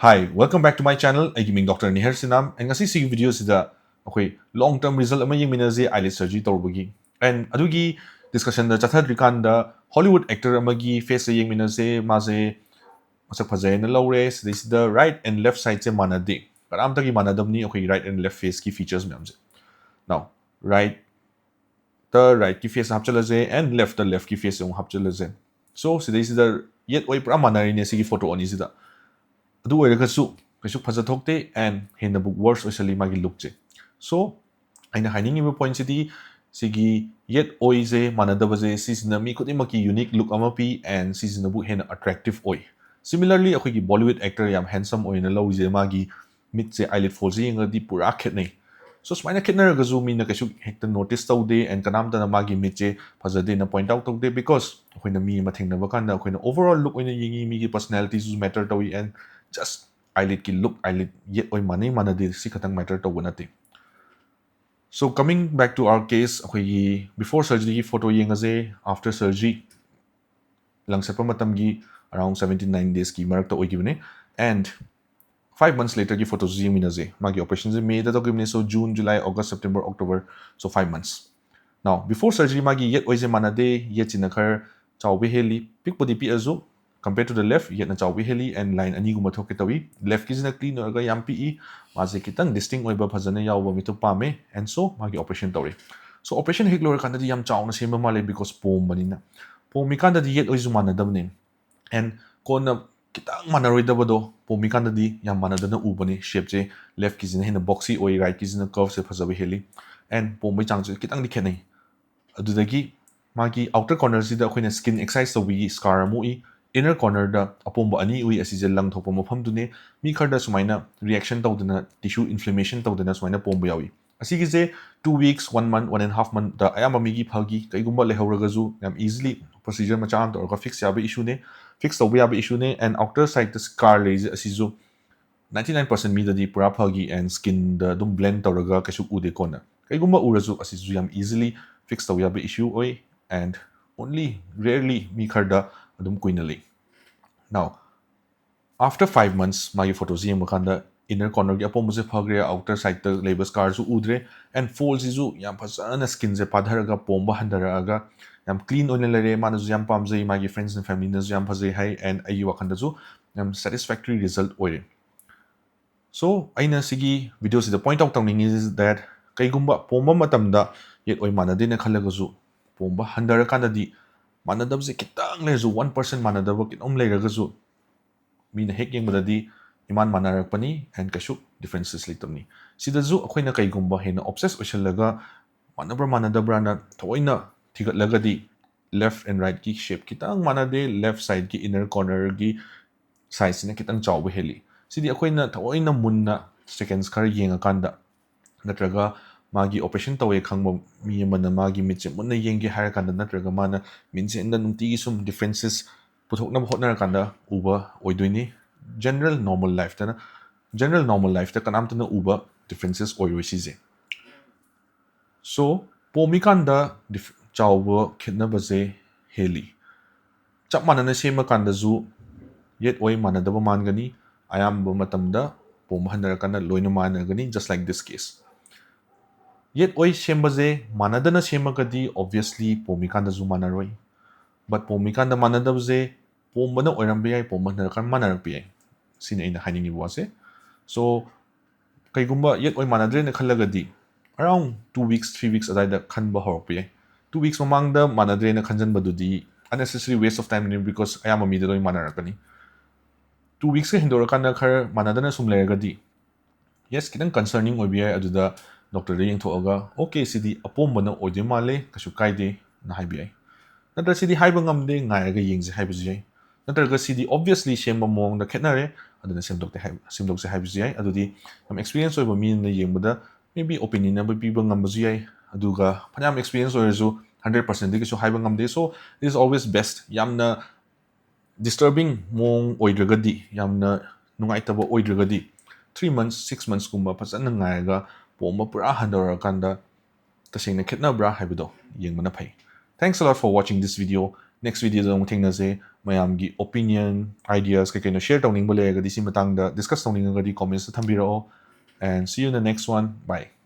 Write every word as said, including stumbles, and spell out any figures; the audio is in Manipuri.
Hi, welcome back to my channel. ꯑꯩꯒꯤ ꯃꯤꯡ Doctor ꯅꯤꯍꯔ ꯁꯤꯅꯥꯝ꯫ And ꯉꯁꯤ ꯁꯤꯒꯤ video ꯁꯤꯗ ꯑꯩꯈꯣꯏ long term result ꯑꯃ ꯌꯦꯡꯃꯤꯟꯅꯁꯦ eyelid surgery ꯇꯧꯔꯨꯕꯒꯤ꯫ And ꯑꯗꯨꯒꯤ discussion ꯗ ꯆꯠꯊꯗ꯭ꯔꯤꯀꯥꯟꯗ Hollywood actor ꯑꯃꯒꯤ face ꯁꯦ ꯌꯦꯡꯃꯤꯟꯅꯁꯦ꯫ ꯃꯥꯁꯦ ꯃꯁꯛ ꯐꯖꯩꯅ ꯂꯧꯔꯦ꯫ ꯁꯤꯗꯩꯁꯤꯗ right and left side ꯁꯦ ꯃꯥꯟꯅꯗꯦ꯫ ꯀꯅꯥꯝꯇꯒꯤ ꯃꯥꯟꯅꯗꯕꯅꯤ ꯑꯩꯈꯣꯏꯒꯤ right and left face ꯀꯤ features ꯃꯌꯥꯝꯁꯦ꯫ Now, right ꯇ right ꯀꯤ face ꯍꯥꯞꯆꯜꯂꯁꯦ and left ꯇ left ꯀꯤ face ꯑꯃꯨꯛ ꯍꯥꯞꯆꯜꯂꯁꯦ꯫ So ꯁꯤꯗꯩꯁꯤꯗ ꯌꯦꯠ ꯑꯣꯏ ꯄꯨꯔꯥ ꯃꯥꯟꯅꯔꯤꯅꯦ ꯁꯤꯒꯤ photo ꯑꯅꯤꯁꯤꯗ꯫ ꯑꯗꯨ ꯑꯣꯏꯔꯒꯁꯨ ꯀꯩꯁꯨ ꯐꯖ ꯊꯣꯛꯇꯦ and ꯍꯦꯟꯅꯕꯨ worse ꯑꯣꯏꯁꯜꯂꯤ ꯃꯥꯒꯤ look ꯁꯦ꯫ So ꯑꯩꯅ ꯍꯥꯏꯅꯤꯡꯉꯤꯕ point ꯁꯤꯗꯤ ꯁꯤꯒꯤ ꯌꯦꯠ ꯑꯣꯏꯁꯦ ꯃꯥꯟꯅꯗꯕꯁꯦ ꯁꯤꯁꯤꯅ ꯃꯤ ꯈꯨꯗꯤꯡꯃꯛꯀꯤ unique look ꯑꯃ ꯄꯤ and ꯁꯤꯁꯤꯅꯕꯨ ꯍꯦꯟꯅ attractive ꯑꯣꯏ꯫ Similarly ꯑꯩꯈꯣꯏꯒꯤ Bollywood actor ꯌꯥꯝ handsome ꯑꯣꯏꯅ ꯂꯧꯔꯤꯁꯦ ꯃꯥꯒꯤ ꯃꯤꯠꯁꯦ eyelid fold ꯁꯦ ꯌꯦꯡꯉꯒꯗꯤ ꯄꯨꯔꯥ ꯈꯦꯠꯅꯩ꯫ So ꯁꯨꯃꯥꯏꯅ ꯈꯦꯠꯅꯔꯒꯁꯨ ꯃꯤꯅ ꯀꯩꯁꯨ ꯍꯦꯛꯇ notice ꯇꯧꯗꯦ and ꯀꯅꯥꯝꯇꯅ ꯃꯥꯒꯤ ꯃꯤꯠꯁꯦ ꯐꯖꯗꯦꯅ point out ꯇꯧꯗꯦ, because ꯑꯩꯈꯣꯏꯅ ꯃꯤ ꯑꯃ ꯊꯦꯡꯅꯕ ꯀꯥꯟꯗ ꯑꯩꯈꯣꯏꯅ overall look ꯑꯣꯏꯅ ꯌꯦꯡꯉꯤ, ꯃꯤꯒꯤ personality ꯁꯨ matter ꯇꯧꯏ and just eyelid ꯀꯤ look, eyelid ꯌꯦꯠ ꯑꯣꯏ ꯃꯥꯟꯅꯩ ꯃꯥꯟꯅꯗꯦ ꯁꯤ ꯈꯛꯇꯪ matter ꯇꯧꯕ ꯅꯠꯇꯦ꯫ So coming back to our case, ꯑꯩꯈꯣꯏꯒꯤ before surgery ꯒꯤ photo ꯌꯦꯡꯉꯁꯦ꯫ After surgery ꯂꯪ ꯆꯠꯄ ꯃꯇꯝꯒꯤ around seventy nine days ꯀꯤ ꯃꯔꯛꯇ ꯑꯣꯏꯈꯤꯕꯅꯦ꯫ And five months later ꯒꯤ photo ꯁꯨ ꯌꯦꯡꯃꯤꯟꯅꯁꯦ꯫ ꯃꯥꯒꯤ operation ꯁꯦ May ꯗ ꯇꯧꯈꯤꯕꯅꯦ, so June, July, August, September, October, so five months꯫ Now before surgery ꯃꯥꯒꯤ ꯌꯦꯠ ꯑꯣꯏꯁꯦ ꯃꯥꯟꯅꯗꯦ, ꯌꯦꯠꯁꯤꯅ ꯈꯔ ꯆꯥꯎꯕ ꯍꯦꯜꯂꯤ, ꯄꯤꯛꯄꯗꯤ ꯄꯤꯛꯑꯁꯨ compared to the left ꯌꯦꯠꯅ ꯆꯥꯎꯕ ꯍꯦꯜꯂꯤ and line ꯑꯅꯤꯒꯨꯝꯕ ꯊꯣꯛꯀꯦ ꯇꯧꯏ꯫ Left ꯀꯤꯁꯤꯅ clean ꯑꯣꯏꯔꯒ ꯌꯥꯝ ꯄꯤꯛꯏ, ꯃꯥꯁꯦ ꯈꯤꯇꯪ distinct ꯑꯣꯏꯕ ꯐꯖꯅ ꯌꯥꯎꯕ ꯃꯤꯠꯇꯣ ꯄꯥꯝꯃꯦ꯫ And so ꯃꯥꯒꯤ operation ꯇꯧꯔꯦ꯫ So operation ꯍꯦꯛ ꯂꯣꯏꯔꯀꯥꯟꯗꯗꯤ ꯌꯥꯝ ꯆꯥꯎꯅ ꯁꯦꯝꯕ ꯃꯥꯜꯂꯦ, because ꯄꯣꯝꯕꯅꯤꯅ꯫ ꯄꯣꯝꯃꯤꯀꯥꯟꯗꯗꯤ ꯌꯦꯠ ꯑꯣꯏꯁꯨ ꯃꯥꯟꯅꯗꯕꯅꯦ꯫ And ꯀꯣꯟꯅ ꯈꯤꯇꯪ ꯃꯥꯟꯅꯔꯣꯏꯗꯕꯗꯣ ꯄꯣꯝꯃꯤꯀꯥꯟꯗꯗꯤ ꯌꯥꯝ ꯃꯥꯟꯅꯗꯅ ꯎꯕꯅꯦ꯫ Shape ꯁꯦ left ꯀꯤꯁꯤꯅ ꯍꯦꯟꯅ boxy ꯑꯣꯏ, right ꯀꯤꯁꯤꯅ curve ꯁꯦ ꯐꯖꯕ ꯍꯦꯜꯂꯤ꯫ And ꯄꯣꯝꯕꯩ ꯆꯥꯡꯁꯨ ꯈꯤꯇꯪꯗꯤ ꯈꯦꯠꯅꯩ꯫ ꯑꯗꯨꯗꯒꯤ ꯃꯥꯒꯤ outer corner ꯁꯤꯗ ꯑꯩꯈꯣꯏꯅ skin excise ꯇꯧꯕꯒꯤ scar ꯑꯃ ꯎꯏ꯫ Inner corner ꯗ ꯑꯄꯣꯝꯕ ꯑꯅꯤ ꯎꯏ, ꯑꯁꯤꯁꯦ ꯂꯪ ꯊꯣꯛꯄ ꯃꯐꯝꯗꯨꯅꯦ꯫ ꯃꯤ ꯈꯔꯗ ꯁꯨꯃꯥꯏꯅ reaction ꯇꯧꯗꯅ, tissue inflammation ꯇꯧꯗꯅ ꯁꯨꯃꯥꯏꯅ ꯄꯣꯝꯕ ꯌꯥꯎꯏ꯫ ꯑꯁꯤꯒꯤꯁꯦ two weeks, one month, one and half month ꯇ ꯑꯌꯥꯝꯕ ꯃꯤꯒꯤ ꯐꯒꯤ꯫ ꯀꯩꯒꯨꯝꯕ ꯂꯩꯍꯧꯔꯒꯁꯨ ꯌꯥꯝ easily procedure ꯃꯆꯥ ꯑꯃ ꯇꯧꯔꯒ fix ꯌꯥꯕ issue ꯅꯦ, fix ꯇꯧꯕ ꯌꯥꯕ issue ꯅꯦ꯫ And outer side ꯇ scar ꯂꯩꯔꯤꯁꯦ ꯑꯁꯤꯁꯨ ninety nine percent ꯃꯤꯗꯗꯤ ꯄꯨꯔꯥ ꯐꯒꯤ and skin ꯗ ꯑꯗꯨꯝ blend ꯇꯧꯔꯒ ꯀꯩꯁꯨ ꯎꯗꯦ ꯀꯣꯟꯅ꯫ ꯀꯩꯒꯨꯝꯕ ꯎꯔꯁꯨ ꯑꯁꯤꯁꯨ ꯌꯥꯝ easily fix ꯇꯧꯕ ꯌꯥꯕ issue ꯑꯣꯏ and only rarely ꯃꯤ ꯈꯔꯗ ꯑꯗꯨꯝ ꯀꯨꯏꯅ ꯂꯩ꯫ Now After five months ꯃꯥꯒꯤ ꯐꯣꯇꯣꯁꯤ ꯌꯦꯡꯕ ꯀꯥꯟꯗ inner cornerꯒꯤ ꯑꯄꯣꯝꯕꯁꯦ ꯐꯈ꯭ꯔꯦ, outer sideꯇ ꯂꯩꯕ scarꯁꯨ ꯎꯗ꯭ꯔꯦ, and foldꯁꯤꯁꯨ ꯌꯥꯝ ꯐꯖꯅ skinꯁꯦ ꯄꯥꯊꯔꯒ ꯄꯣꯝꯕ ꯍꯟꯊꯔꯛꯑꯒ ꯌꯥꯝ clean ꯑꯣꯏꯅ ꯂꯩꯔꯦ꯫ ꯃꯥꯅꯁꯨ ꯌꯥꯝ ꯄꯥꯝꯖꯩ, ꯃꯥꯒꯤ friends and familyꯅꯁꯨ ꯌꯥꯝ ꯐꯖꯩ ꯍꯥꯏ, and ꯑꯩꯒꯤ ꯋꯥꯈꯜꯗꯁꯨ ꯌꯥꯝ satisfactory result ꯑꯣꯏꯔꯦ꯫ So ꯑꯩꯅ ꯁꯤꯒꯤ videoꯁꯤꯗ point out ꯇꯧꯅꯤꯡꯉꯤ is that ꯀꯩꯒꯨꯝꯕ ꯄꯣꯝꯕ ꯃꯇꯝꯗ ꯌꯦꯠ ꯑꯣꯏ ꯃꯥꯟꯅꯗꯦꯅ ꯈꯜꯂꯒꯁꯨ ꯄꯣꯝꯕ ꯍꯟꯊꯔꯀꯥꯟꯗꯗꯤ ꯃꯥꯟꯅꯗꯕꯁꯦ ꯈꯤꯇꯪ ꯂꯩꯔꯁꯨ, one percent ꯃꯥꯟꯅꯗꯕ ꯈꯤꯇꯪ ꯂꯩꯔꯒꯁꯨ ꯃꯤꯅ ꯍꯦꯛ ꯌꯦꯡꯕꯗꯗꯤ ꯏꯃꯥꯟ ꯃꯥꯟꯅꯔꯛꯄꯅꯤ and ꯀꯩꯁꯨ differences ꯂꯩꯇꯕꯅꯤ꯫ ꯁꯤꯗꯁꯨ ꯑꯩꯈꯣꯏꯅ ꯀꯩꯒꯨꯝꯕ ꯍꯦꯟꯅ obsess ꯑꯣꯏꯁꯜꯂꯒ ꯃꯥꯟꯅꯕ꯭ꯔꯥ ꯃꯥꯟꯅꯗꯕ꯭ꯔꯥꯅ ꯊꯑꯣꯏꯅ ꯊꯤꯒꯠꯂꯒꯗꯤ left and rightꯀꯤ shape ꯈꯤꯇꯪ ꯃꯥꯟꯅꯗꯦ, left sideꯀꯤ inner cornerꯒꯤ sizeꯁꯤꯅ ꯈꯤꯇꯪ ꯆꯥꯎꯕ ꯍꯦꯜꯂꯤ꯫ ꯁꯤꯗꯤ ꯑꯩꯈꯣꯏꯅ ꯊꯑꯣꯏꯅ ꯃꯨꯟꯅ seconds ꯈꯔ ꯌꯦꯡꯉꯀꯥꯟꯗ ꯅꯠꯇ꯭ꯔꯒ ꯃꯥꯒꯤ operation ꯇꯧꯋꯦ ꯈꯪꯕ ꯃꯤ ꯑꯃꯅ ꯃꯥꯒꯤ ꯃꯤꯠꯁꯦ ꯃꯨꯟꯅ ꯌꯦꯡꯒꯦ ꯍꯥꯏꯔꯀꯥꯟꯗ ꯅꯠꯇ꯭ꯔꯒ ꯃꯥꯅ ꯃꯤꯟꯁꯦꯟꯗ ꯅꯨꯡꯇꯤꯒꯤ ꯁꯨꯝ differences ꯄꯨꯊꯣꯛꯅꯕ ꯍꯣꯠꯅꯔꯀꯥꯟꯗ ꯎꯕ ꯑꯣꯏꯗꯣꯏꯅꯤ꯫ General normal lifeꯇꯅ, general normal lifeꯇ ꯀꯅꯥꯝꯇꯅ ꯎꯕ differences ꯑꯣꯏꯔꯣꯏ ꯁꯤꯁꯦ꯫ So ꯄꯣꯝꯃꯤꯀꯥꯟꯗ dif- ꯆꯥꯎꯕ ꯈꯦꯠꯅꯕꯁꯦ ꯍꯦꯜꯂꯤ꯫ ꯆꯞ ꯃꯥꯟꯅꯅ ꯁꯦꯝꯃꯀꯥꯟꯗꯁꯨ ꯌꯦꯠ ꯑꯣꯏ ꯃꯥꯟꯅꯗꯕ ꯃꯥꯟꯒꯅꯤ꯫ ꯑꯌꯥꯝꯕ ꯃꯇꯝꯗ ꯄꯣꯝꯕ ꯍꯟꯊꯔꯀꯥꯟꯗ ꯂꯣꯏꯅ ꯃꯥꯟꯅꯒꯅꯤ, just like this case꯫ ꯌꯦꯠ ꯑꯣꯏ ꯁꯦꯝꯕꯁꯦ ꯃꯥꯟꯅꯗꯅ ꯁꯦꯝꯃꯒꯗꯤ obviously ꯄꯣꯝꯃꯤꯀꯥꯟꯗꯁꯨ ꯃꯥꯟꯅꯔꯣꯏ꯫ But ꯄꯣꯝꯃꯤꯀꯥꯟꯗ ꯃꯥꯟꯅꯗꯕꯁꯦ ꯄꯣꯝꯕꯅ ꯑꯣꯏꯔꯝꯕ ꯌꯥꯏ, ꯄꯣꯝꯕ ꯍꯟꯊꯔꯀꯥꯟꯗ ꯃꯥꯟꯅꯔꯛꯄ ꯌꯥꯏ꯫ ꯁꯤꯅꯤ ꯑꯩꯅ ꯍꯥꯏꯅꯤꯡꯉꯤꯕ ꯋꯥꯁꯦ꯫ So ꯀꯩꯒꯨꯝꯕ ꯌꯦꯠ ꯑꯣꯏ ꯃꯥꯟꯅꯗ꯭ꯔꯦꯅ ꯈꯜꯂꯒꯗꯤ around two weeks, three weeks ꯑꯗꯨꯋꯥꯏꯗ ꯈꯟꯕ ꯍꯧꯔꯛꯄ ꯌꯥꯏ꯫ Two weeks ꯃꯃꯥꯡꯗ ꯃꯥꯟꯅꯗ꯭ꯔꯦꯅ ꯈꯟꯖꯟꯕꯗꯨꯗꯤ unnecessary waste of timeꯅꯤ, because ꯑꯌꯥꯝꯕ ꯃꯤꯗ ꯂꯣꯏ ꯃꯥꯟꯅꯔꯛꯀꯅꯤ꯫ Two weeksꯀ ꯍꯦꯟꯗꯣꯔꯀꯥꯟꯗ ꯈꯔ ꯃꯥꯟꯅꯗꯅ ꯁꯨꯝ ꯂꯩꯔꯒꯗꯤ yes, ꯈꯤꯇꯪ concerning ꯑꯣꯏꯕ ꯌꯥꯏ꯫ ꯑꯗꯨꯗ doctorꯗ ꯌꯦꯡꯊꯣꯛꯑꯒ okay, ꯁꯤꯗꯤ ꯑꯄꯣꯝꯕꯅ ꯑꯣꯏꯗꯣꯏ ꯃꯥꯜꯂꯦ, ꯀꯩꯁꯨ ꯀꯥꯏꯗꯦꯅ ꯍꯥꯏꯕ ꯌꯥꯏ꯫ ꯅꯠꯇ꯭ꯔ ꯁꯤꯗꯤ ꯍꯥꯏꯕ ꯉꯝꯗꯦ, ꯉꯥꯏꯔꯒ ꯌꯦꯡꯁꯦ ꯍꯥꯏꯕꯁꯨ ꯌꯥꯏ꯫ ꯅꯠꯇ꯭ꯔꯒ ꯁꯤꯗꯤ obviously ꯁꯦꯝꯕ ꯃꯑꯣꯡꯗ ꯈꯦꯠꯅꯔꯦ, ꯑꯗꯨꯅ ꯁꯦꯝꯗꯣꯛꯇꯦ ꯍꯥꯏ-, ꯁꯦꯝꯗꯣꯛꯁꯦ ꯍꯥꯏꯕꯁꯨ ꯌꯥꯏ꯫ ꯑꯗꯨꯗꯤ ꯌꯥꯝ experience ꯑꯣꯏꯕ ꯃꯤ ꯑꯃꯅ ꯌꯦꯡꯕꯗ maybe opinion ꯑꯃ ꯄꯤꯕ ꯉꯝꯕꯁꯨ ꯌꯥꯏ꯫ ꯑꯗꯨꯒ ꯐꯅꯌꯥꯝ experience ꯑꯣꯏꯔꯁꯨ hundred percentꯗꯤ ꯀꯩꯁꯨ ꯍꯥꯏꯕ ꯉꯝꯗꯦ꯫ So it is always best, ꯌꯥꯝꯅ disturbing ꯃꯑꯣꯡ ꯑꯣꯏꯗ꯭ꯔꯒꯗꯤ, ꯌꯥꯝꯅ ꯅꯨꯡꯉꯥꯏꯇꯕ ꯑꯣꯏꯗ꯭ꯔꯒꯗꯤ three months, six monthsꯀꯨꯝꯕ ꯐꯖꯅ ꯉꯥꯏꯔꯒ ꯄꯣꯝꯕ ꯄꯨꯔꯥ ꯍꯟꯊꯔꯀꯥꯟꯗ ꯇꯁꯦꯡꯅ ꯈꯦꯠꯅꯕ꯭ꯔꯥ ꯍꯥꯏꯕꯗꯣ ꯌꯦꯡꯕꯅ ꯐꯩ꯫ Thanks a lot for watching this video. Next videoꯗ ꯑꯃꯨꯛ ꯊꯦꯡꯅꯁꯦ꯫ ꯃꯌꯥꯝꯒꯤ opinion, ideas ꯀꯩ ꯀꯩꯅꯣ share ꯇꯧꯅꯤꯡꯕ ꯂꯩꯔꯒꯗꯤ, ꯁꯤ ꯃꯇꯥꯡꯗ discuss ꯇꯧꯅꯤꯡꯉꯒꯗꯤ commentsꯇ ꯊꯝꯕꯤꯔꯛꯑꯣ꯫ And see you in the next one. Bye.